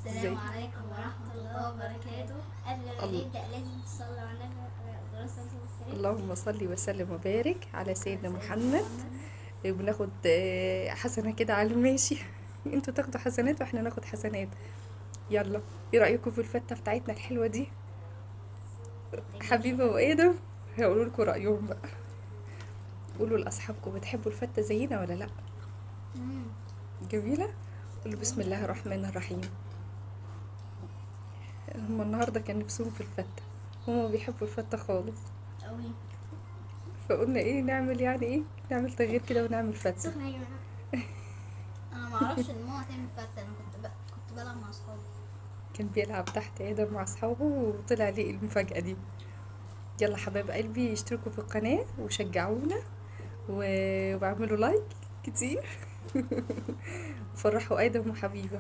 السلام ازاي؟ عليكم ورحمة الله وبركاته. قبل ما الله. نبدأ لازم تصلوا على النبي عليه الصلاة والسلام. اللهم صل وسلم وبارك على سيدنا على سيدنا محمد. محمد. بناخد حسنة كده على الماشي. انتوا تاخدوا حسنات واحنا ناخد حسنات. يلا، ايه رأيكم في الفتة بتاعتنا الحلوة دي؟ حبيبة وآدم هيقولوا لكم رأيهم بقى. قولوا لأصحابكم، بتحبوا الفتة زينا ولا لا؟ مم. جميلة. قولوا بسم الله الرحمن الرحيم. هما النهاردة كان نفسهم في الفتة، هما بيحبوا الفتة خالص. أوي. فقلنا ايه نعمل، يعني ايه نعمل تغيير كده ونعمل فتة. سخنة يا جماعة. انا ما اعرفش ان ماما تعمل فته. انا كنت بلعب مع اصحابي. كان بيلعب تحت آدم مع أصحابه وطلع ليه المفاجأة دي. يلا حبايب قلبي، اشتركوا في القناة وشجعونا واعملوا لايك كتير. وفرحوا آدم وحبيبة.